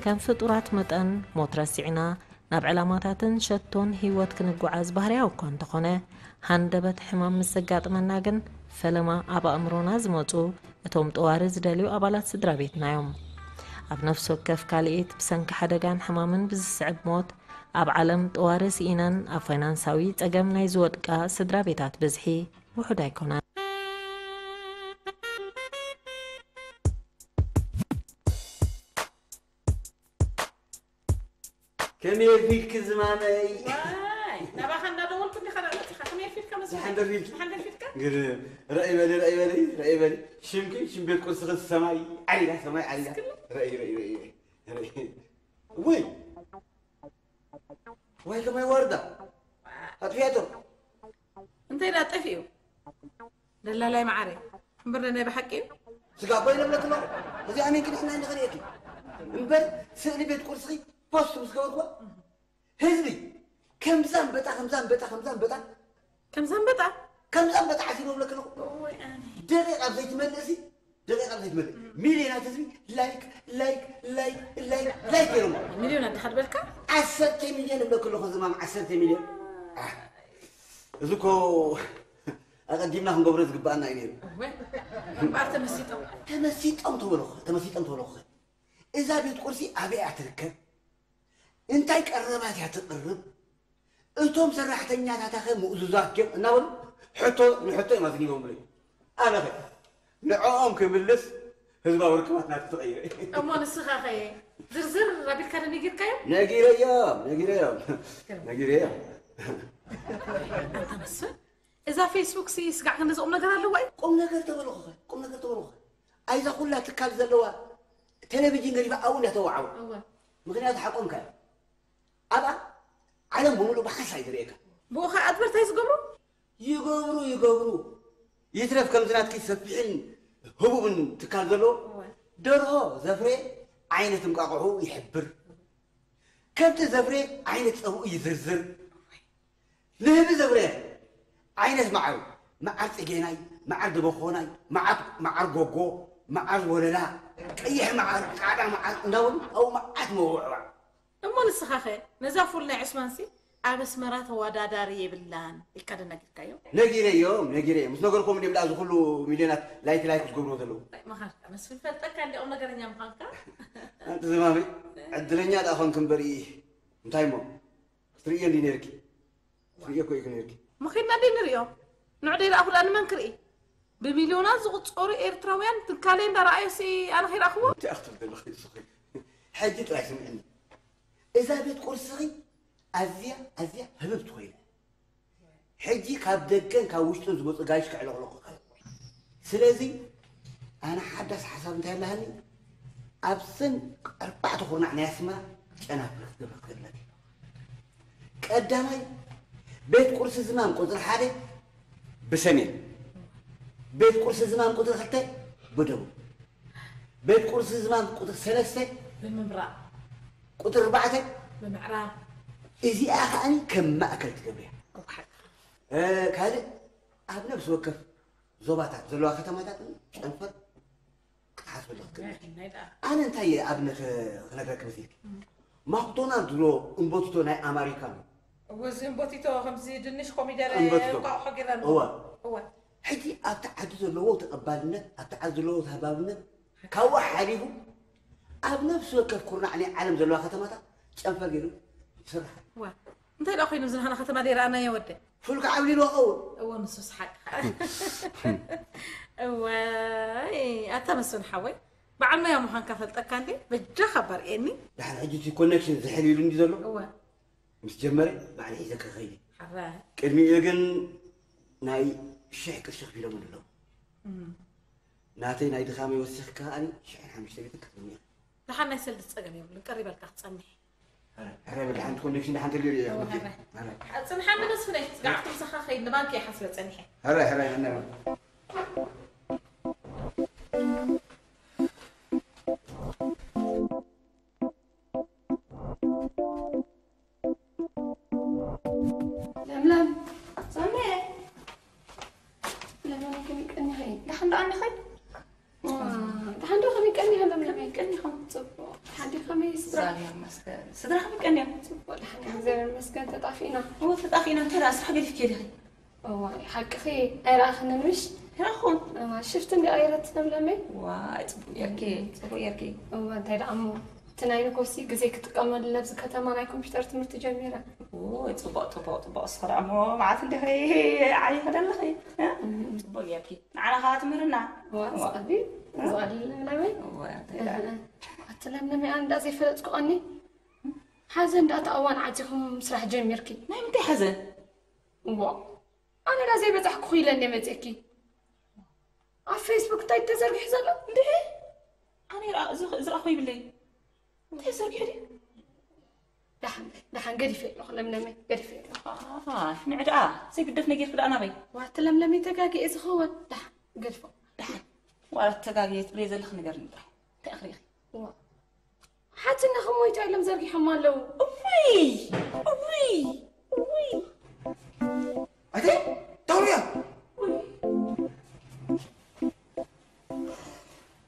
ከም ፍጡራት መጠን፣ ሞት ረሲዕና ናብ ዕላማታትን ሸቶን ህይወት ክንጓዓዝ ባህርያዊ እኳ እንተኾነ፣ ሃንደበት ሕማም ምስ ዘጋጥመና ግን፣ ፈለማ ኣብ ኣእምሮና ዝመጹ እቶም ጠዋሪ ዝደልዩ ኣባላት ስድራ ቤትና እዮም። ኣብ ነፍሲ ወከፍ ካልኢት ብሰንኪ ሓደጋን ሕማምን ብዝስዕብ ሞት፣ ኣብ ዓለም ጠዋሪ ስኢነን ኣብ ፋይናንሳዊ ጸገም ናይ ዝወድቃ ስድራ ቤታት ብዝሒ ውሑድ ኣይኮነን። ከመይ ኣርፊድኪ ዝማመይ? ዋይ ናባኻ እንዳደወልኩ እንዲኻ ደኣ መፂኻ ከመይ ኣርፊድካ መስለኒ? ዝሓን ደርፊድኪ? ዝሓን ደርፊድካ? ግርም። ረእይ በሊ፣ ረእይ በሊ፣ ረእይ በሊ። ሽምኪ ሽም ቤት ቁርስኺ ሰማይ ዓሊላ፣ ሰማይ ዓሊላ። ረእይ፣ ረእይ፣ ረእይ፣ ረእይ። ውይ! ዋይ ከማይ ወርዳ። ኣጥፊያቶ። እንታይ ደኣ ጠፊኡ? ደላላይ መዓረይ እምበር ናይ ብሓቂ እዩ። ስጋቦ ይነብለክ ኣለኹ። እዚ ኣሜንኪ ንሕና እንዲ ክንእኪ። እምበር ስእሊ ቤት ቁርስኺ ፖስት ምስ ገበርኩዋ ህዝቢ ከምዛ ኣንበጣ፣ ከምዛ ኣንበጣ፣ ከምዛ ኣንበጣ ከምዛ ኣንበጣ ከምዛ ኣንበጣ ዓሲቦ ይብለክ ኣለኹ። ወይ ኣነ ደቂቕ ኣብ ዘይትመልእሲ፣ ደቂቕ ኣብ ዘይትመልእ ሚልዮናት ህዝቢ ላይክ ላይክ ላይክ ላይክ ላይክ ገይሮም። ሚልዮናት ድኻ ድበልካ? ዓሰርተ ሚልዮን እብለክ ኣለኹ ዝማም፣ ዓሰርተ ሚልዮን። ኣህ፣ እዚ እኮ ኣቐዲምና ክንገብሮ ዝግባኣና እዩ ነይሩ። ወይ እምበኣር ተመሲጦም። ተመሲጦም ተበለኹ፣ ተመሲጦም ተበለኹ። እዛ ቤት ቁርሲ ኣበይ እያ ትርከብ? እንታይ ቀረባት እያ ትቕርብ? እቶም ሰራሕተኛታታ ኸ ምእዙዛት ድዮም እናበሉ ሕቶ ንሕቶ እዮም ኣዝኒቦምለይ። ኣነ ኸ ንዕኦም ክምልስ ህዝባዊ ርክባት ናቱ ተቐይረ። እሞ ንስኻ ኸ ዝርዝር ኣቢልካ ዶ ነጊርካዮም? ነጊረዮም፣ ነጊረዮም፣ ነጊረዮም። ኣንታ መስፍን እዛ ፌስቡክ ሲ ስጋዕ ክንደዚ ቁም ነገር ኣለዋ እዩ። ቁም ነገር ተበልኹ ኸ፣ ቁም ነገር ተበልኹ ኸ። ኣይዛ ኩላ ትካል ዘለዋ ቴሌቪዥን ገዲፋ ኣብኡ እንዳተዋዓወ። እወ። ምኽንያቱ ሓቆምካ እዮም። ኣብኣ ዓለም ብምሉእ ብሓንሳእ እዩ ዝርእየካ። ብኡ ኸ ኣድቨርታይዝ ገብሩ? ይገብሩ፣ ይገብሩ። ይትረፍ ከምዚ ናትኪ ሰፊሕን ህቡብን ትካል ዘለዎ እወ። ደርሆ ዘፍረየ ዓይነት እንቋቑሑ ይሕብር። ከብቲ ዘፍረየ ዓይነት ጸብኡ ይዝርዝር። ንህቢ ዘፍረየ ዓይነት መዓር፣ መዓር ጽጌናይ፣ መዓር ደበኾናይ፣ መዓር፣ መዓር ጎጎ፣ መዓር ወለላ፣ ቀይሕ መዓር፣ ጻዕዳ መዓር እንዳበሉ ኣብኡ መዓት መወዕዋዕ። እሞ ንስኻ ኸ ነዛ ፉል ናይ ዑስማንሲ ኣብ ኣስመራ ተወዳዳሪ የብላን ኢልካ ዶ ነጊርካዮም? ነጊረዮም፣ ነጊረዮም። ምስ ነገርኩም እንዲም ደኣ እዚ ኩሉ ሚልዮናት ላይክ ላይክ ዝገብርዎ ዘለዉ። እንታይ መኻርካ መስፍን ፈልጠካ እንዲኦም ነገረኛ ምዃንካ። ኣንቲ ዝማመይ ዕድለኛ ደኣ ኾንክ እምበር፣ እንታይ እሞ ክትርእዮ እንዲ ነርኪ? ክትርእዮ እኮ ኢኺ ነርኪ። መኺድና እንዲ ንርእዮ። ንዑ ደይ ደኣ ኩላ ንመን ክርኢ? ብሚልዮናት ዝቑጸሩ ኤርትራውያን ትካለይ እንዳረኣዮሲ ኣነ ከይረኣኽዎ? እንታይ ክትብል ዘለኺ ንስኺ? ሕጂ ጥራይ ስምዕኒ። እዛ ቤት ቁርስኺ ኣዝያ ኣዝያ ህብብቲ ኮይና። ሕጂ ካብ ደገን ካብ ውሽጥን ዝመጹ ጋይሽ ከዕለቕለቑ። ስለዚ ኣነ ሓዳስ ሓሳብ እንታይ ኣለሃኒ? ኣብዘን ኣርባዕተ ኩርናዕ ናይ ኣስመራ ጨናፍር ክትገብር ክትገድለኪ። ቀዳማይ ቤት ቁርሲ ዝማም ቁጽሪ ሓደ ብሰሜን፣ ቤት ቁርሲ ዝማም ቁጽሪ ክልተ ብደቡብ፣ ቤት ቁርሲ ዝማም ቁጽሪ ሰለስተ ብምብራቕ ቁጽሪ ኣርባዕተ ብምዕራብ እዚኣ ከዓኒ ከም ማእከል ትገብርያ። እውሓት እ፣ ካልእ ኣብ ነብሲ ወከፍ ዞባታት ዘለዋ ከተማታት ጨንፈር ክትሓስበሉ ክትክእል። ናይ ደኣ ኣነ እንታይ እየ ኣብነት ክነግረኪ መሲልኪ? ማክዶናልድ ድሮ እምቦቲቶ ናይ ኣማሪካ ነው። እወ እዚ እምቦቲቶ ከምዚ ድንሽ ኮሚደረ እምቦቲቶ። እንቋቑሖ ጌርና እወ። እወ ሕጂ ኣብቲ ዓዲ ዘለዎ ተቐባልነት፣ ኣብቲ ዓዲ ዘለዎ ተሃባብነት ካብኡ ሓሊፉ ኣብ ነፍሲ ወከፍ ኩርናዕ ናይ ዓለም ዘለዋ ከተማታት ጨንፈር ገይሩ ይስራሕ። ዋ እንታይ ደኣ ኮይኑ ዝናህና ከተማ ደይረኣናዮ ወደ? ፉል ከዓብሊሉ ክኸውን። እወ ንሱስ ሓቅኻ። እወይ ኣታ መስፍን ሓወይ፣ በዓል ሞያ ምዃንካ ፈልጠካ እንዴ? በጃኻ በርእየኒ። ድሓን ሕጂ እቲ ኮኔክሽን ዝሕል ኢሉ እንዲ ዘሎ እወ ምስ ጀመረ ባዕሊ ሒዘ ክኸይድ። ሓራይ። ቅድሚኡ ግን ናይ ሽሕ ቅርሺ ክፊሎምን ኣለዉ። ናተይ ናይ ድኻመይ ወሲኽካ ከኣ ሽሕን ሓሙሽተ ሚእትን ክትብኒ ኢኻ። ደሓን ናይ ሰልዲ ጸገም የብሉን፣ ቅር ይበልካ ክትጸንሕ። ሕራይ በል፣ ሓንቲ ኮኔክሽን ደሓን ተልዮ እያ። እወ፣ ሕራይ። ሕራይ። ጽንሓኒ መስፍነይ፣ ስጋዕ ኣብቲ ምሳኻ ኸይድ ንባንክ እየ ሓስበ ጸኒሐ። ሕራይ፣ ሕራይ፣ ሕራይ። ለምለም፣ ሰሜ፣ ለምለም ከመይ ቀኒኺ? ደሓን ዶ ኣኒኺ? ዋ፣ ደሓን ዶ ከመይ ቀኒኺ ለምለም? ከመይ ቀኒኹም? ጽቡቕ። ደሓን ዲኺ? ከመይ ስድራ? እግዚኣብሔር ይመስገን። ስድራ ከመይ ቀኒዮም? ጽቡቕ፣ ደሓን እግዚኣብሔር ይመስገን። ተጣፊእና። እወ፣ ተጣፊእና። እንታይ ደኣ ስራሕ ገዲፍኪ ዲኺ? እዋይ፣ ሓቅኺ ኣይረኣኽንን ምሽ? ኣይረኣኹን። እዋ፣ ሽፍቲ እንዲ ቀይረት ለምለመይ? ዋይ፣ ጽቡቕ ጌርኪ፣ ጽቡቕ ጌርኪ። እዋ፣ እንታይ ደኣ እሞ፣ እቲ ናይ ንኮሲ ግዜ ክጥቀመሉ ኣብዚ ከተማ ናይ ኮምፒውተር ትምህርቲ ጀሚረ። ኦይ፣ ጽቡቕ፣ ጽቡቕ፣ ጽቡቕ። እስኺ ደኣ እሞ መዓት እንዲኺ ዓይኺ ደለኺ፣ እ? ጽቡቕ ጌርኪ። ንዓና ኸኣ ትምህርና። እዋ፣ እዋ። ዝቐልል፣ ዝቐልል ለምለመይ? እዋ፣ እንታይ ደኣ? እህ፣ ኣቲ ለምለመይ፣ ኣነ እንዳ ዘይፈለጥኩ ቀኒ። ሓዘን ደኣ እቲ እዋን ዓጺኹም ስራሕ ጀሚርኪ። ናይ ምንታይ ሓዘን? እዋ፣ ኣነ ዳ ዘይበጻሕኩ ኢለ እንደ መጺእኪ። ኣብ ፌስቡክ እንታይ ተዘርጊሑ ዘሎ? እንድዒ፣ ኣነ ይርኣ-፣ እዚ-፣ ዝረኣኹ ይብለይ። እንታይ ተዘርጊሑ ድዩ? ደሓን፣ ደሓን ገዲፈ ኣለኹ ለምለመይ፣ ገዲፈ ኣለኹ። ኣይ፣ ንዕ ደኣ፣ ዘይግደፍ ነጊርኪ ደኣ ናበይ? ዋቲ ለምለመይ ተጋግየ ዝኸውን። ደሓን፣ ገድፎ። ደሓን፣ ዋላ ተጋግየ ትብለይ ዘለኺ ንገርኒ ጥራይ። እንታይ ኢኺ ርኢኺ? እዋ። ሓትነኺ ሞይታ ኢሎም ዘርጊሖማ ኣለዉ። እውይ! እውይ! እውይ! ኣቲ ተውርያ!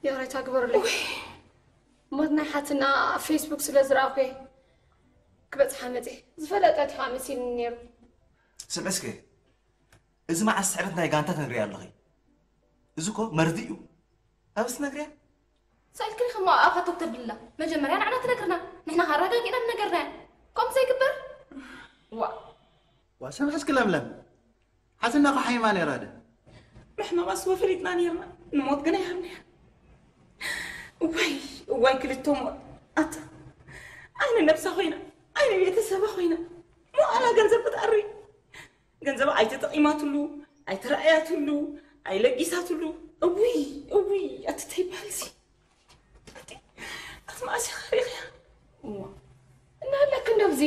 ይቕሬታ ግበሩለይ። ሞት ናይ ሓትና ኣብ ፌስቡክ ስለ ዝረኣኹ እየ ክበጽሓ መጺኤ። ዝፈለጠት ኢኻ መሲልኒ ነይሩ። ስምዒ እስከ፣ እዚ መዓስ ስዕረት ናይ ጋንታ ትነግርያ ኣለኺ? እዚ እኮ መርዚ እዩ። ኣበስ ትነግርያ? ስእልክን ኸማ ኣፋ ቶክ ተብልላ። መጀመርያ ንዓና ትነግርና። ንሕና ኸኣ ኣረጋጊእና ምነገርናያ። ከምኡ ዘይግበር? ዋእ። ዋእ፣ ስምዒ እስኪ ለምለም። ሓትንና ኸ ሓሚማ ነይራ ዶ? ንሕና ኸኣ ስወ ፈሊጥና ነይርና። ንሞት ግን ኣይሃብናያ። እዋይ፣ እዋይ ክልተ ሞት። ኣታ፣ ኣይ ንነብሳ ኾይና፣ ኣይ ንቤተሰባ ኾይና። ሞኣላ ገንዘብ ክትኣሪ። ገንዘባ ኣይተጠቒማትሉ፣ ኣይተራእያትሉ፣ ኣይለጊሳትሉ። እውይ፣ እውይ፣ ኣቲ ተይበሃልሲ። ኣቲ፣ ኣቲ መኣስ ኢኻ ሪእኽያ? እዋ፣ እናሃለክ እንዶ ኣብዚ።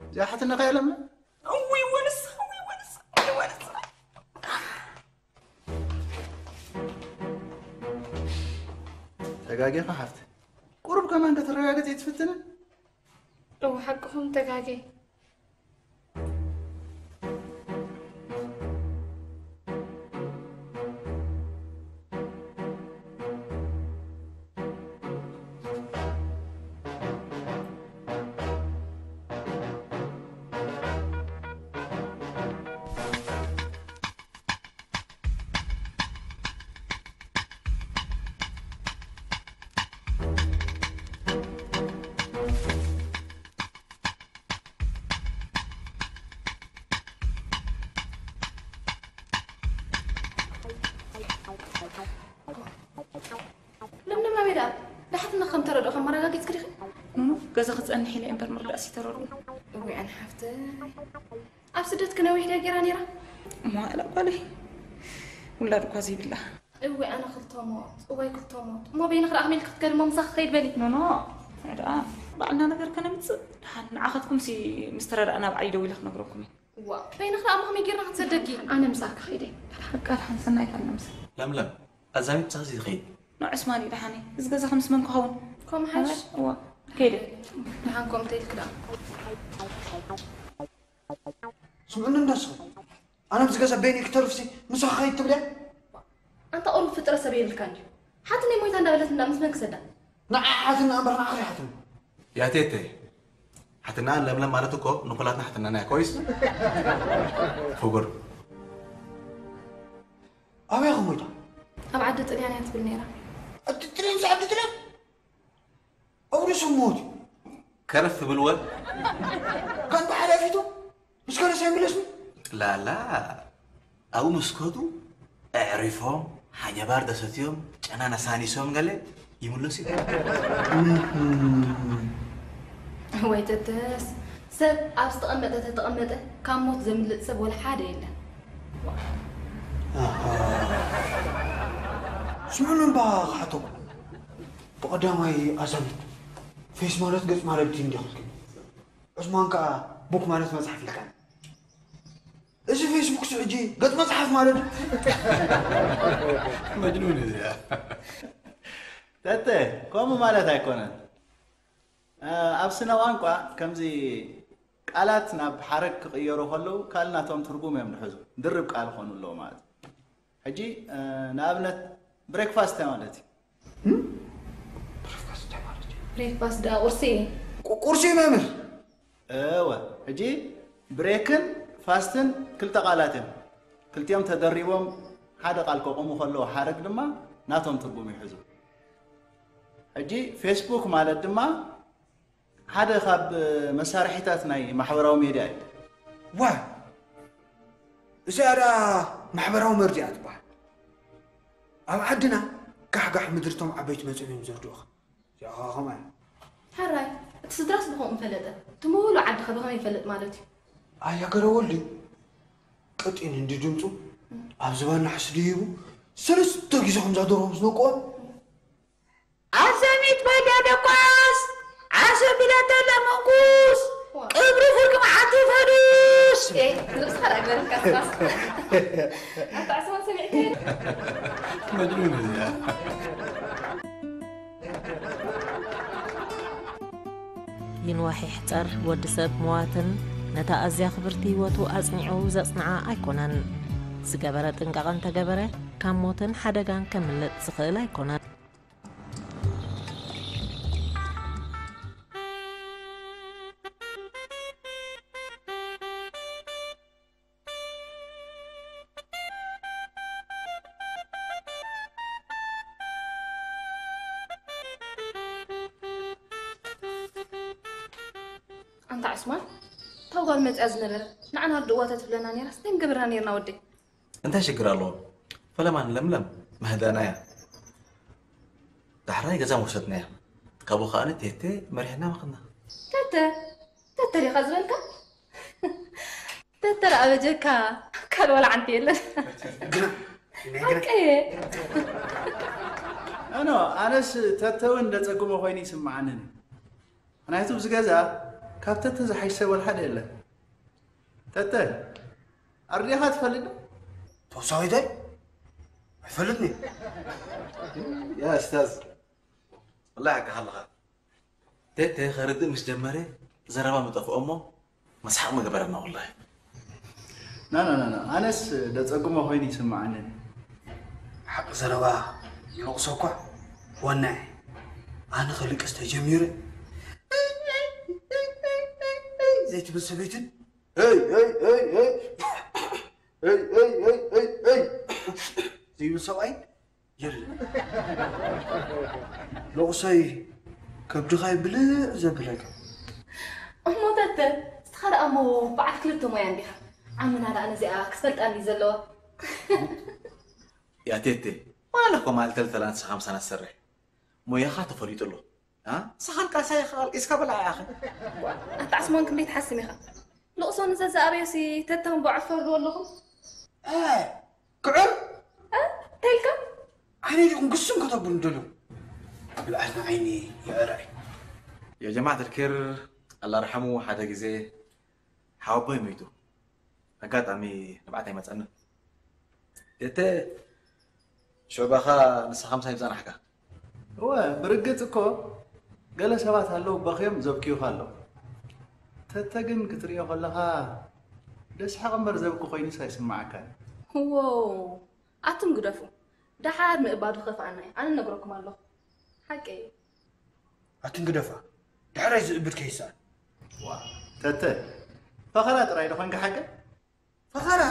እዚኣ ሓትነኻ እያ ለምለም? እውይ፣ ወንሳ፣ እውይ፣ ወንሳ፣ እውይ፣ ወንሳ። ተጋጊኻ ሓፍቲ። ቁሩብ ከማን ከተረጋግጽ ኣይትፍትንን? እወ፣ ሓቅኹም ተጋግየ። ለምለም ናበይ ደኣ? ደሓትና ከም ተረድኦ ከም መረጋገጽ ክዲኺ? ኖኖ፣ ገዛ ክጸንሕ ኢለ እምበር ምርዳእሲ ተረድኡ። እወይ ኣነ ሓፍተይ። ኣብ ስደት ክነዊሕ ድያ ጌራ ነይራ? እሞ ኣላ ጓለይ። ውላድ እኳ ዘይብላ። እወይ ኣነ ክልተ ሞት፣ እወይ ክልተ ሞት። እሞ በይንኺ ደኣ ከመይ ኢልኪ ክትከዲ እሞ ምሳኺ ክኸይድ በሊ። ኖኖ፣ ንዕ ደኣ ባዕልና ነገር ከነምጽእ። ደሓን ንዓኻትኩምሲ ምስ ተረዳእና ኣብ ዓዲ ደው ኢለ ክነግረኩም እየ። እዋ፣ በይንኺ ደኣ እሞ ከመይ ጌርና ክንሰደኪ? ኣነ ምሳኺ ክኸይድ እየ። ሓቃ ደሓን ሰናይ ካልና ምሳኺ። ለምለም፣ ኣዛሚት ምሳኺ ዝኸይድ። ንዑ ዑስማን እዩ ደሓነይ። እዚ ገዛ ከም ስመን ክኸውን። ከምኡ ሓይሽ? እዋ፣ ከይደ። ደሓን ከምኡ ተይልኪ ደኣ። ስምዑኒ እንዳስኹም። ኣነ ኣብዚ ገዛ በይነይ ክተርፍሲ ምሳኺ ኸይድ ትብልያ? ኣንታ ቁሩብ ፍጥረ ሰብ የብልካን ድዩ? ሓትነይ ሞይታ እንዳበለት እንዳ ምስ መን ክሰዳ? ንዓ ሓትና እምበር ንዓኺ ሓትና። ያቴቴ፣ ሓትናን ለምለም ማለት እኮ ንኩላትና ሓትናና እያ። ኮይስ ፍጉር ኣበይ ኢኹም ሞይታ? ኣብ ዓዲ ጥልያን እያ ትብል ነይራ። ዓዲ ጥልያን ዓዲ ጥልያን ኣብሩ ስሞት ከረፍ ብልወ ካን ብሓላፊቱ ምስ ከረስ ኣይምለስኒ። ላላ ኣብኡ ምስ ከዱ ኣዕሪፎም ሓኛባር ደሰትዮም ጨና ነሳኒሶም ገለ ይምለሱ እዮም። ወይ ተተስ ሰብ ኣብ ዝተቐመጠ ተተቐመጠ ካብ ሞት ዘምልጥ ሰብ ወላ ሓደ የለን። ስምዑኒ እምባ ክሓተኩም። ብቐዳማይ ኣዛሚት ፌስ ማለት ገጽ ማለት ድዩ እንዲኹልክን? ዑስማን ከኣ ቡክ ማለት መጽሓፍ ኢልካን። እዚ ፌስቡክ ሲ ሕጂ ገጽ መጽሓፍ ማለት እዩ። መጅኑን እዚኣ ተተ ከምኡ ማለት ኣይኮነን። ኣብ ስነ ቋንቋ ከምዚ ቃላት ናብ ሓረግ ክቕየሩ ከለዉ ካልእ ናቶም ትርጉም እዮም ዝሕዙ። ድርብ ቃል ክኾኑ ኣለዎ ማለት እዩ። ሕጂ ንኣብነት ብሬክፋስት እንታይ ማለት እዩ? ብሬክፋስት ደኣ ቁርሲ እዩ። ቁርሲ መምህር እወ ሕጂ ብሬክን ፋስትን ክልተ ቃላት እዮም። ክልቲኦም ተደሪቦም ሓደ ቃል ከቑሙ ከለዉ ሓረግ ድማ ናቶም ትርጉም ይሕዙ። ሕጂ ፌስቡክ ማለት ድማ ሓደ ካብ መሳርሒታት ናይ ማሕበራዊ ሜድያ እዩ። ዋ እዚኣ ደኣ ማሕበራዊ መርድያ ትበሃል። ኣብ ዓድና ጋሕጋሕ ምድሪ እቶም ዓበይቲ መፅኦም እዮም ዘርድኡኻ። እዚኣ ኸዓ ኸማይ ሕራይ እቲ ስድራስ ብኸምኡ ምፈለጠ እቲ ሙሉ ዓዲ ኸ ብኸመይ ይፈልጥ ማለት እዩ? ኣያ ገረ ወልዱ ቀጢን እንዲ ድምፁ ኣብ ዝባን ናሕሲ ድሂቡ ሰለስተ ግዜ ከምዛ ደርሆ ምስ ነቅኦ ኣሰሚት በለ ደቋስ ዓሰ ብለተ ለመንኩስ ቅብሪ ፍርቂ መዓልቲ ፈዱስ ርእስኻ ዳኣ ግበረልካ ስኻስ ኣታ ዕስማን ሰሚዕካዮ መጅኑን እዚኣ ይንዋሕ ይሕጸር ወዲ ሰብ ምዋትን ነታ ኣዝያ ክብርቲ ህይወቱ ኣጽኒዑ ዘጽንዓ ኣይኮነን። ዝገበረ ጥንቃቐ እንተገበረ ካብ ሞትን ሓደጋን ከምልጥ ዝኽእል ኣይኮነን። ኣንታ ዕስማን እታ ጓል መፅያ ዝነበረ ንዓና ኣርድእዋ ተትብለና ነይራስ እንታይ ምገበርና ነይርና ወደይ። እንታይ ሽግር ኣለዎ ፈለማን ለምለም መህደእና እያ። ዳሕራይ ገዛ ምወሰድናያ ካብኡ ከኣ ቴቴ መሪሕና መኸና። ተተ ተተ ዲኻ ዝበልካ? ተተ ደኣ በጀካ ካልእ ዋላ ሓንቲ የለን። ሓቀየ። ኖ ኣነስ ተተ እውን ደጸግሞ ኮይኑ ይስምዓንን እዩ። ምኽንያቱ ኣብዚ ገዛ ካብ ተተ ዝሓይሽ ሰብ ወላ ሓደ የለን። ተተ ኣርዲኻ ትፈልጥ ዶ? ተወሳኺተይ ኣይፈልጥን እየ። ያ እስታዝ ወላሂ ሓቅኻ ኣለኻ። ተተ ከርድእ ምስ ጀመረ ዘረባ ምጠፍኦ እሞ መስሓቕ ምገበረና ወላሂ። ናናናና ኣነስ ደጸግሞ ኮይኑ ይስምዓንን። ሓቂ ዘረባ ይለቕሶ እኳ ዋናይ ኣነ ክልቅስ ተጀሚረ ዘይትብል ሰበይትን ይ ይ ይ ይ ይ ይ ይ ይ ዘይብል ሰብኣይ የለን። ለቑሰይ ከብድኻ ይብልዕ ዘብለካ። እሞ ተተ ንስኻ ደኣ እሞ በዓል ክልተ ሞያ እንዲኻ። ዓምና ደኣ ነዚኣ ክትፈልጣ እንዲ ዘለዋ። ያ ቴቴ ዋላ እኮ ማልተልተላ ንስኻ ምሳና ትሰርሕ ሞያኻ ተፈሊጡ ኣሎ። ኣ ንስኻ ኣልቃሳይ ኢኻ ኣልቂስካ በላዕ ኢኻ። ኣታ ዕስማን ክንደይ ትሓስም ኢኻ። ልቕሶ ንዘዝኣበዮሲ ተተንቦ ዕፈርዎ ኣለኹም። ክዕር እንታይ ኢልካ? ዓይነ ዲኹም ግስም ከተብሉ ደሉ ብልዓልና ዓይኒ የዕራይ يا جماعة الكير الله يرحمه ሓደ ግዜ ሓወቦይ ሞይቱ ኣጋጣሚ ንብዓት ኣይመፀንን እተ ሸባኻ ንስኻ ምሳይ ምፀናሕካ እወ ብርግፅ እኮ ገለ ሰባት ኣለዉ በኽዮም ዘብክዩኻ ኣለዉ ተተ ግን ክትርእዮ ከለኻ ደስሓቕ እምበር ዘብኪ ኮይኑስ ኣይስምዓካን ዎ ኣቱም ግደፉ ደሓር ምእባዱ ከፍኣና እዩ ኣነ ነግረኩም ኣለኹ ሓቂ እዩ ኣትን ግደፋ ዳሕራይ ዝእብድ ከይስኣን ዋ፣ ተተ፣ ፈኸራ ጥራይ ዶ ኾንካ ሓቂ? ፈኸራ?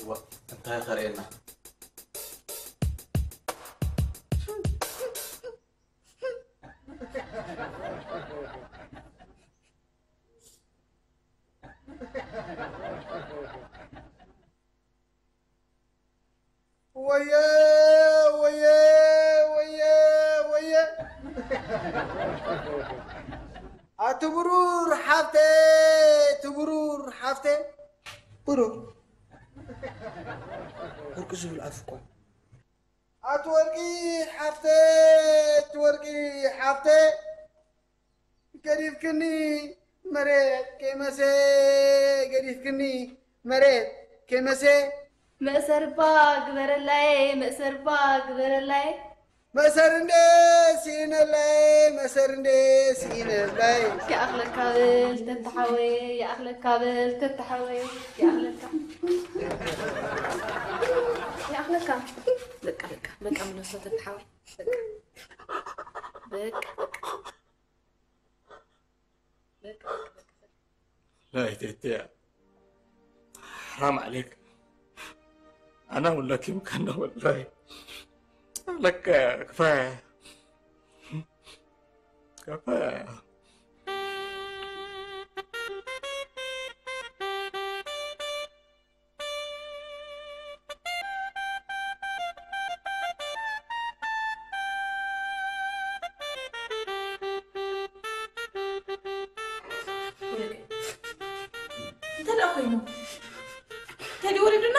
ዋ፣ እንታይ ከርእየና? ወየ፣ ወየ፣ ወየ፣ ወየ። ኣቲ ብሩር ሓፍተ፣ እቲ ብሩር ሓፍተ። ብሩር። ወርቂ ዝብል ኣፍ እኳ። ኣቲ ወርቂ ሓፍተ፣ ኣቲ ወርቂ ሓፍተ። ገዲፍክኒ መሬት ከይመሰ፣ ገዲፍክኒ መሬት ከይመሰ። መእሰርባ ግበረላይ፣ መእሰርባ ግበረላይ። መእሰር እንደ ስኢነላይ፣ መእሰር እንደ ስኢነላይ። ይኣኽለካ በል ተተሓወይ፣ ይኣኽለካ በል ተተሓወይ፣ ይኣኽለካ። ይኣኽለካ። በቃ፣ በቃ፣ በቃ፣ ምለሶ ተተሓወይ። በቃ፣ በቃ፣ በቃ። لا يا تيتي، حرام عليك. أنا ولا كيم كنا ولا لك كفاية. كفاية. እንታይ ደኣ ኮይኑ? እንታይ ደኣ ወሪዱና?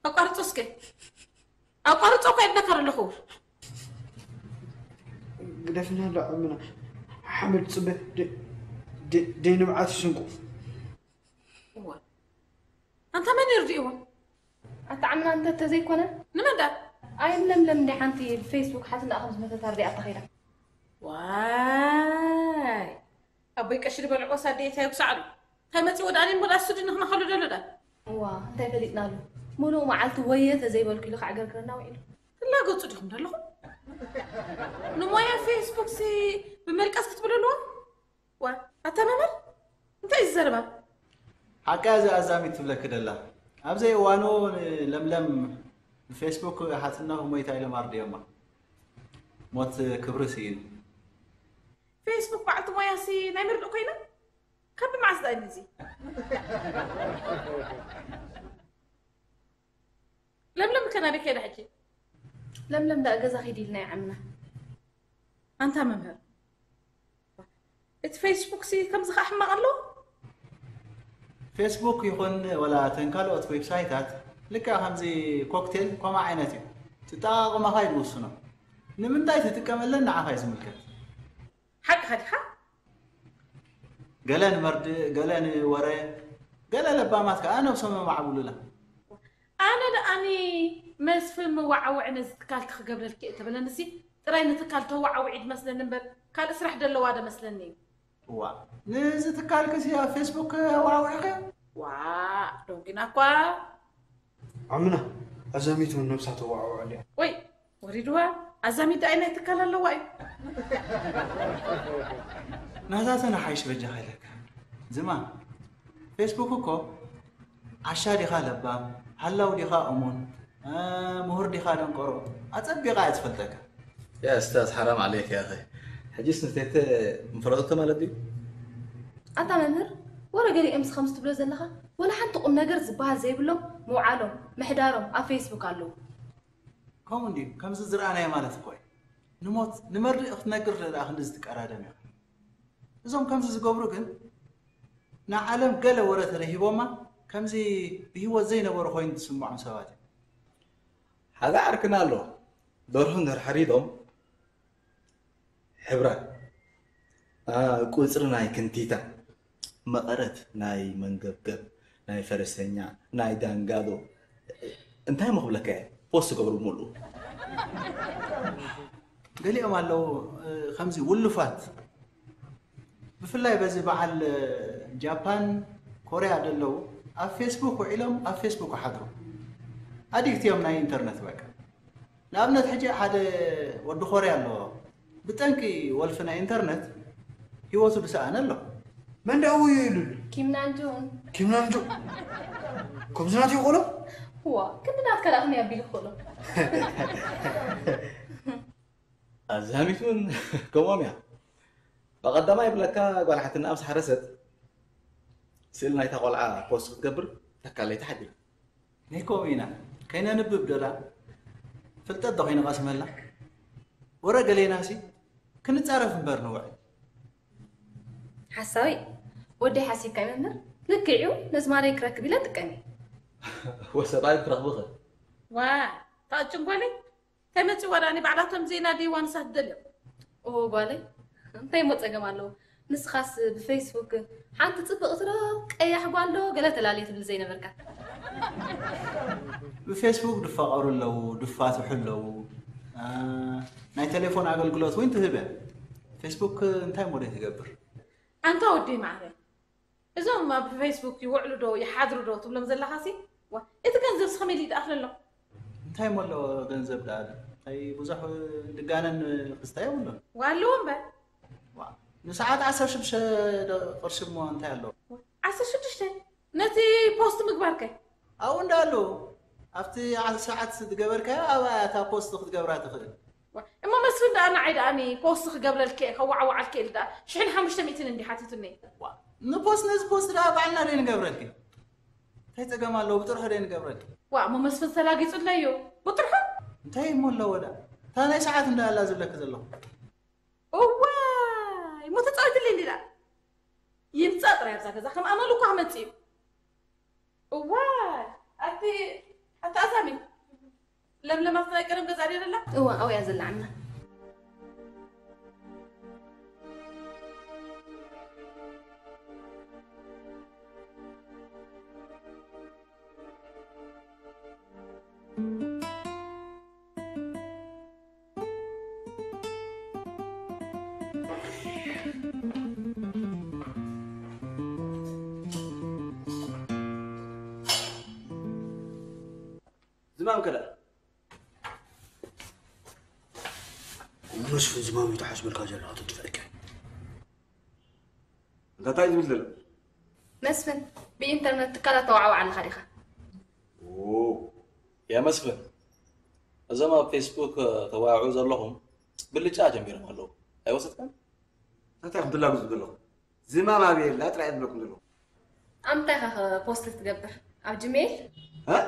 ኣቋርጾ እስከ። ኣቋርጾ እኮ የድነካ ኣለኹ። ግደፍና ኣሎ ዓምና። ሓመድ ጽበ ደ-፣ ደ-፣ ደይ ንብዓት ይስንቁ። እዋ። ኣንታ መን ይርድእዎ? ኣታ ዓምና እንተ ተዘይኮነ? ንመን ደኣ? ኣይ ለምለም እንዲ ሓንቲ ብፌስቡክ ሓትና ከም ዝመተታ ርዲኣታ ከይዳ። ዋይ። ኣቦይ ቀሺ ዝበልዕዎ ሳዴ እንታይ ይጉሳዕሉ? እንታይ መጺዎ ደኣ እኔ እሞ ደኣ እሱ ድንኽና ከሉ ደሎ ደኣ? እዋ፣ እንታይ ፈሊጥናሉ? ምሉእ መዓልቲ ወየ ተዘይበልኩ ኢሉ ከዕገርግረና ውዒሉ። ትላገጹ ዲኹም ደለኹም? ንሞያ ፌስቡክ ሲ ብመልቀስ ክትብሉ ኣለዎ? ዋ፣ ኣታ መምህር፣ እንታይ እዩ ዝዘረባ? ሓቃ እዚ ኣዛሚት ትብለኪ ደላ። ኣብ ዘይእዋኑ ንለምለም ብፌስቡክ ሓትናኹ ሞይታ ኢሎም ኣርድዮማ። ሞት ክብሪ ስኢኑ። ፌስቡክ በዓልቲ ሞያሲ ናይ መርድእ ኮይና? ካብ መዓስ ደኣ እዚ? ለምለም ከ ናበይ ከይዳ ሕጂ? ለምለም ደኣ ገዛ ኺድ ኢልና ይዓምና። ኣንታ መምህር፣ እቲ ፌስቡክ ሲ ከምዚ ኸዓ ሕማቕ ኣሎ? ፌስቡክ ይኹን ወላ እተን ካልኦት ዌብሳይታት ልክዕ ከምዚ ኮክቴል ከምኡ ዓይነት እዩ። ትጠቓቕማኻ እዩ ዝውስኖ። ንምንታይ ትጥቀመለን ንዓኻ እዩ ዝምልከት። ሓቅኻ ዲኻ? ገለ ንመርድእ፣ ገለ ንወረ፣ ገለ ለባማት ከኣ ነብሶም የማዕብሉላ። ኣነ ደኣኒ መስፍን መወዓውዒ ነዚ ትካልኪ ክገብረልኪ እየ ተበለንሲ ጥራይ ንትካል ተወዓውዒ ድመስለኒ እምበር ካልእ ስራሕ ደለዋ ዶ መስለኒ እዩ። እዋ፣ ንዚ ትካልኪ ሲ ኣብ ፌስቡክ ኣወዓዊዕኺ? ዋ፣ ዶንጊና እኳ። ዓምና፣ ኣዛሚት እውን ነብሳ ተወዓውዖ እንድያ። ወይ፣ ወሪድዋ፣ ኣዛሚት ደኣ ናይ ትካል ኣለዋ እዩ። ናታተን ሓይሽ በጃኻ ኢለካ። ዝማ፣ ፌስቡክ እኮ ዓሻ ዲኻ ለባም፣ ሃላው ዲኻ እሙን፣ እ፣ ምሁር ዲኻ ደንቆሮ፣ ኣጸቢቓ እያ ትፈልጠካ። يا أستاذ، حرام عليك يا أخي. ሕጂስ ንቴተ ምፈለጠቶ ማለት ድዩ? ኣታ መምህር፣ ወረ ገሊኦም ከምዚ ትብሎ ዘለኻ፣ ወላ ሓንቲ ቁም ነገር ዝበሃል ዘይብሎም ምውዓሎም፣ ምሕዳሮም ኣብ ፌስቡክ ኣለዉ። ከምኡ እንድዩ፣ ከምዚ ዝረኣናዮ ማለት እኮ እዩ። ንሞት፣ ንመርድእ ክትነግር ደኣ ክንድዚ ትቀዳደም ኢኻ። እዞም ከምዚ ዝገብሩ ግን ንዓለም ገለ ወረ ተረሂቦማ፣ ከምዚ ብህይወት ዘይነበሩ ኮይኑ ዝስምዖም ሰባት እዮም። ሓደ ዓርክና ኣሎ፣ ደርሁ እንድሕር ሓሪዶም፣ ሕብራ፣ አ፣ ቁጽሪ ናይ ክንቲታ፣ መቐረት ናይ መንገብገብ፣ ናይ ፈረሰኛ፣ ናይ ዳንጋሎ፣ እንታይ እሞ ክብለካ እየ? ፖስት ገብሩ ሙሉ። ገሊኦም ኣለዉ፣ እ፣ ከምዚ ውሉፋት፣ ብፍላይ በዚ በዓል፣ እ፣ ጃፓን፣ ኮርያ ዘለዉ፣ ኣብ ፌስቡክ ውዒሎም፣ ኣብ ፌስቡክ ይሓድሩ። ኣዲክት እዮም ናይ ኢንተርነት በቃ። ንኣብነት ሕጂ ሓደ ወዲ ኮርያ ኣሎ፣ ብጠንቂ ወልፊ ናይ ኢንተርነት ህይወቱ ዝሰኣነ ኣሎ። መን ደኣ ውዩ ኢሉሉ? ኪም ናምጁን። ኪም ናምጁ? ከምዚ ናቱ ይኾሎ? ዋ፣ ክንዲ ናትካ ደኣ ከመይ ኣቢሉ ክኽእሎ? ኣዛሚት እውን ከምኦም እያ። ብቐዳማይ ይብለካ፣ ጓል ሓትናኣ ምስ ሓረሰት ስእሊ ናይታ ቆልዓ ፖስት ክትገብር ተካለይቲ ሓዲራ። ናይ ከምኡ ኢና ከይነንብብ ዶላ ፍልጠት ዶ ከይንቐስመላ? ወረ ገሌናሲ ክንጻረፍ እምበር ንውዕል። ሓሳዊ ወደይ ሓሲብካ ይመምህር ልክዕ እዩ። ነዚ ማለይ ክረክብ ኢለ ጥቀም እዩ። ወሰብኣይ ክረኽብኺ። ዋ ታጭንጎለይ ተመፂ ወዳኒ ባዕላቶም ዜና ዲዋ ንሳት ደልዮም። ኦ ጓለይ እንታይ እሞ ፀገም ኣለዎ? ንስኻስ ብፌስቡክ ሓንቲ ፅብቕቲ ዶ ቀያሕ ጓል ዶ ገለ ተላልየ ትብል ዘይነበርካ? ብፌስቡክ ድፋቐሩ ኣለዉ፣ ድፋትሑ ኣለዉ። አ፣ ናይ ቴሌፎን ኣገልግሎት እውን ትህብ እያ። ፌስቡክ እንታይ እሞ ደይ ትገብር? ኣንታ ወደይ ማዕረ እዞም ኣብ ፌስቡክ ይውዕሉ ዶ ይሓድሩ ዶ ትብሎም ዘለኻሲ? ዋ፣ እቲ ገንዘብስ ከመይ ኢሉ ይኣኽለሎም? እንታይ እሞ ኣለዎ ገንዘብ ደኣ እንታይ ብዙሕ ድጋነን ክስታይ የብሉን። ዋ ኣለዎ እምበር። ዋ፣ ንሰዓት ዓሰርተ ሽዱሽተ ዶ ቅርሺ እሞ እንታይ ኣለዎ? ዓሰርተ ሽዱሽተ ነቲ ፖስት ምግባርከ? ኣብኡ እንዳ ኣለዉ ኣብቲ ዓ- ሰዓት ዝገበርካዮ ኣብኣ እታ ፖስት ክትገብራ ትኽእል። ዋ፣ እሞ መስፍን ደኣ ንዓይ ደኣ ኒ ፖስት ክገብረልከ ከዋዓዋዓልከ ኢሉ ደኣ ሽሕን ሓሙሽተ ሚእትን እንዲ ሓቲቱኒ። ዋ፣ ንፖስት ነዚ ፖስት ደኣ ባዕልና ደይ ንገብረልኪ። እንታይ ጸገም ኣለዎ ብጥርሑ ደይ ንገብረልኪ። ዋ፣ እሞ መስፍን ተላጊጹለይ እዩ ብጥርሑ። እንታይ እሞ ኣለዎ ደኣ እታ ናይ ሰዓት እንዳ ኣላ ዝብለኪ ዘለኹ። እዋይ እሞ ተጻዊትለይ እንዲ ደኣ ይምጻእ ጥራይ ኣብዛ ገዛ ከም ኣመሉ እኳ ክመጽእ እዩ። እዋይ ኣቲ ኣቲ ኣዛሚ ለምለም ኣብቲ ናይ ቀደም ገዛ ድያ ዘላ? እዋ ኣብያ ዘላ ዓና። ዝማም ከዳ መስፍን ዝማም እዩ ተሓስበልካ ዘለኻ ተጥፍአካ። እንታይ ዝብል ዘሎ? መስፍን ብኢንተርነት ትካላት ተዋዕዋዕ ኣለኻ ዲኻ? ኦ፣ ያ መስፍን እዞም ኣብ ፌስቡክ ተዋዕዑ ዘለኹም ብልጫ ጀሚሮም ኣለዉ። ኣይወሰድካን? እንታይ ክትላግዙ ዘለኹም? ዝማም ኣበይ ኣላ ጥራይ ዝብለኩም ዘለኹ። ኣብ ምንታይ ኢኻ ፖስት ትገብር? ኣብ ጂሜይል? እ?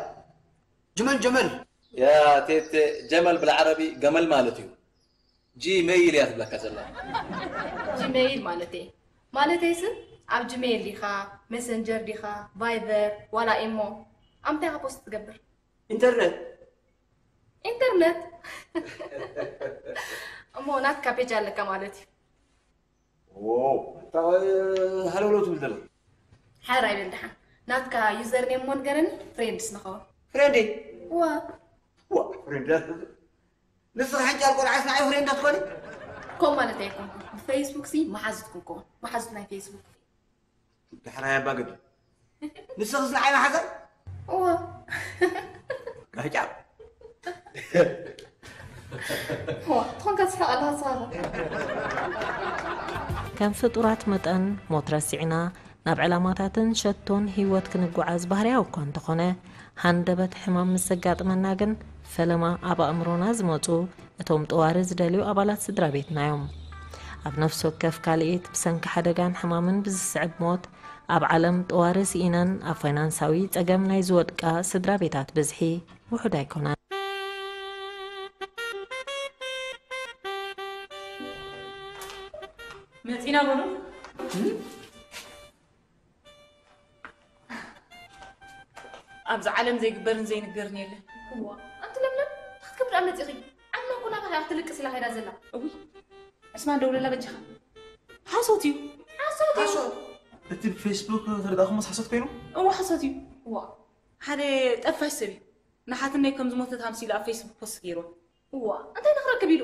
ጀመል ጀመል። ያ ቴቴ ጀመል ብልዓረቢ ገመል ማለት እዩ። ጂሜይል እያ ትብለካ ዘላ። ጂሜይል ማለተይ ማለተይ ስም ኣብ ጂሜይል ዲኻ? ሜሰንጀር ዲኻ? ቫይበር ዋላ ኢሞ? ኣብ ምንታይ ኢኻ ፖስት ትገብር? ኢንተርነት። ኢንተርነት። እሞ ናትካ ፔጅ ኣለካ ማለት እዩ። ዎ፣ እንታይ ሃለውለው ትብል ዘለኻ? ሓር ኣይበል ደሓን። ናትካ ዩዘር ኔም እሞ ንገረኒ፣ ፍሬንድስ ንኸውን። ፍሬንደይ? እዋ። ዋ፣ ፍሬንድ። ንስኺ ሓንጫል ቆልዓስ ንዓይ ፍሬንድ ትኾኒ? ከምኡ ማለት ኣይኮንኩን። ብፌስቡክ ሲ መሓዙት ክንከውን። መሓዙት ናይ ፌስቡክ። ዳሕራይ ኣባገዲ። ንስኽስ ንዓይ መሓዛይ? እወ። ጋጫ። ዋ፣ ትኾንካ ትስሕቕ ኣለኻ ንስኻ ኸ? ከም ፍጡራት መጠን ሞት ረሲዕና ናብ ዕላማታትን ሸቶን ህይወት ክንጓዓዝ ባህርያዊ እኳ እንተኾነ፣ ሃንደበት ሕማም ምስ ዘጋጥመና ግን ፈለማ ኣብ ኣእምሮና ዝመጹ እቶም ጠዋሪ ዝደልዩ ኣባላት ስድራ ቤትና እዮም። ኣብ ነፍሲ ወከፍ ካልኢት ብሰንኪ ሓደጋን ሕማምን ብዝስዕብ ሞት ኣብ ዓለም ጠዋሪ ስኢነን ኣብ ፋይናንሳዊ ጸገም ናይ ዝወድቃ ስድራ ቤታት ብዝሒ ውሑድ ኣይኮነን። መጺና በሉ። ኣብዚ ዓለም ዘይግበርን ዘይንገርን የለን። እዋ፣ ኣንቲ ለምለም፣ እንታይ ክትገብሪ ደኣ መጺኺ? ዓለም እኮ ናባኺ እያ ክትልቅስ ኢላ ከይዳ ዘላ። እውይ፣ ዕስማን ደውለላ በጃኻ። ሓሶት እዩ። ሓሶት እዩ። ሓሶት። እቲ ብፌስቡክ ተለጣኹሞስ ሓሶት ኮይኑ? እዋ፣ ሓሶት እዩ። እዋ። ሓደ ጠፋሽ ሰብ እዩ። ንሓትነይ ከም ዝሞተት ኣምሲሉ ኣብ ፌስቡክ ፖስት ገይርዋ። እዋ፣ እንታይ ንኽረክብ ኢሉ?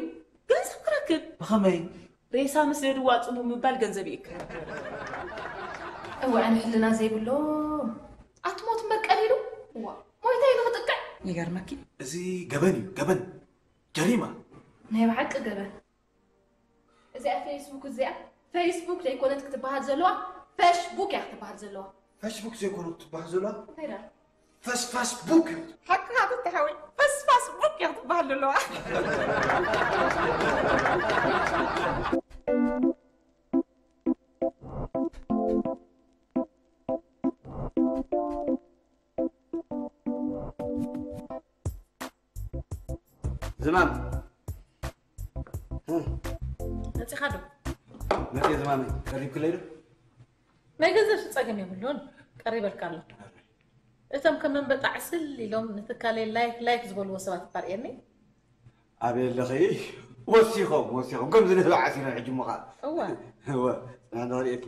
ገንዘብ ክረክብ። ብኸመይ? ሬሳ ምስ ደድዋ ጽምው ምባል ገንዘብ ይእክብ። እዋ፣ ኣነ ሕልና ዘይብሎ። ኣትሞት እምበር ቀሊሉ። እዋ፣ ሞይተ ኢሉ ክጥቅዕ። ይገርመኪ። እዚ ገበን እዩ፣ ገበን። ጀሪማ። ናይ ብሓቂ ገበን። እዚኣ ፌስቡክ፣ እዚኣ ፌስቡክ ዘይኮነት ክትበሃል ዘለዋ፣ ፈሽቡክ እያ ክትበሃል ዘለዋ። ፈሽቡክ ዘይኮነት ክትበሃል ዘለዋ? እንታይ ደኣ? ፈስፋስቡክ እዩ። ሓቅኻ ትተሓወይ፣ ፈስፋስቡክ እያ ክትበሃል ዘለዋ። ዝማም። መጺኻ ዶ? መጺ ዝማም፣ ቀሪብክለይ ዶ? ናይ ገንዘብ ጸገም የብሉን፣ ቀሪበልካ ኣሎ። እቶም ከም ኣንበጣ ዕስል ኢሎም ንትካለይ ላይክ ላይክ ዝበልዎ ሰባት እኳ ርእየኒ። ኣበይ ኣለኺ? ወሲኾም፣ ወሲኾም። ከምዚ ንህቢ ዓሲሎም ሕጂ እሞ ኸኣ። እወ። እወ፣ ጽናሕ ንኽርእየኪ።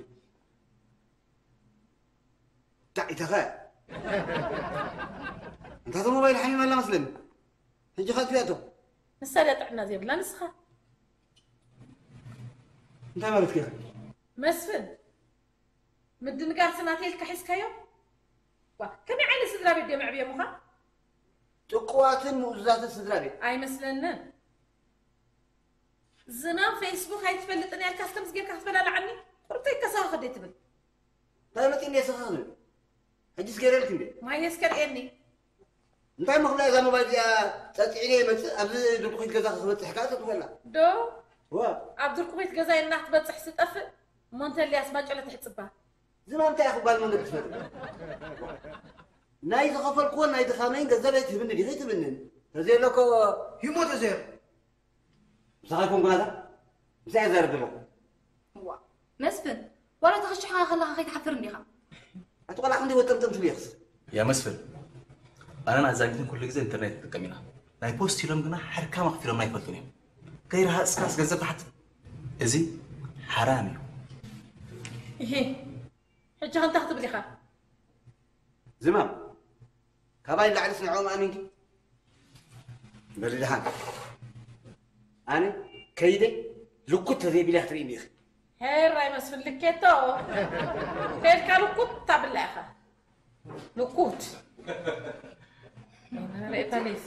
እንታይ ኢተኸ? እንታ እቶ ሞባይል ሓሚማ ኣላ መስለኒ። ሕጂ ኸ ኣጥፊኣቶ። ንሳ ድያ ጥዕና ዘይብላ ንስኻ? እንታይ ማለት ከ? መስፍን፣ ምድንጋር ስናተይ ኢልካ ሒዝካዮ? ዋ፣ ከመይ ዓይነት ስድራ ቤት ድዮም ኣዕብዮምኻ? ጥቁዋትን ምኡዙዛትን ስድራ ቤት። ኣይመስለንን። ዝናም ፌስቡክ ኣይትፈልጥን እያ ኢልካስ ከምዚ ጌርካ ክትበላልዓኒ? ቁርብተይ ከሳኺ ከደይ ትብል። እንታይ መፂእኒ እየ ሰኺ ክብል? ሕጂስ ገይረልኪ እንዴ? ማየስ ከርእየኒ። እንታይ መኽብላ እዛ ሞባይል እዚኣ ጸጺዕኒ እየ መጽእ፣ ኣብዚ ድርኩኺት ገዛ ክበጽሕ ከኣ ተጥፈላ። ዶ? ዋ። ኣብ ድርኩኺት ገዛይ እናትበጽሕ ስጠፍእ፣ እሞ እንተልያስ ማጨለ ትሕጽባ። ዝናም እንታይ እያ ክባል መንገዲ ትፈጥር? ናይ ዝኸፈልክዎን ናይ ድኻመይን ገንዘበይ ትህብኒ ዲኺ ትብንን? ተዘየለኮ ሂሞ ተዘየሎ። ምሳኻ ኣይኮንኩን ኣታ? ምሳይ እዛረብ ዘለኹ። እዋ፣ መስፍን፣ ዋላ ተኸሺሕኻ ከለኻ ከይትሓፍር እንዲኻ። ኣቲ ቆልዓ ክንደይ ወጠምጠም ትብሊ ይኽስር። ያ መስፍን፣ ኣነን ኣዛጊትን ኩሉ ግዜ ኢንተርኔት ንጥቀም ኢና። ናይ ፖስት ኢሎም ግና ሓድካም ኣኽፊሎምና ኣይፈልጡን እዮም። ከይረሃጽካስ ገንዘብ ትሓትት? እዚ ሓራም እዩ። እሄ፣ ሕጂ ከ እንታይ ክትብል ኢኻ? ዝማም፣ ካባይ ንላዕሊስ ንዕኦም ኣሚንኪ? በሊ ደሓን። ኣነ ከይደ ልኩት ተዘይቢለ ክትርእይኒ ኢኺ። ሄራይ መስፍን ልኬቶ። ከይድካ ልኩት ታብላ ኢኻ። ልኩት። ሬታ ሌስ።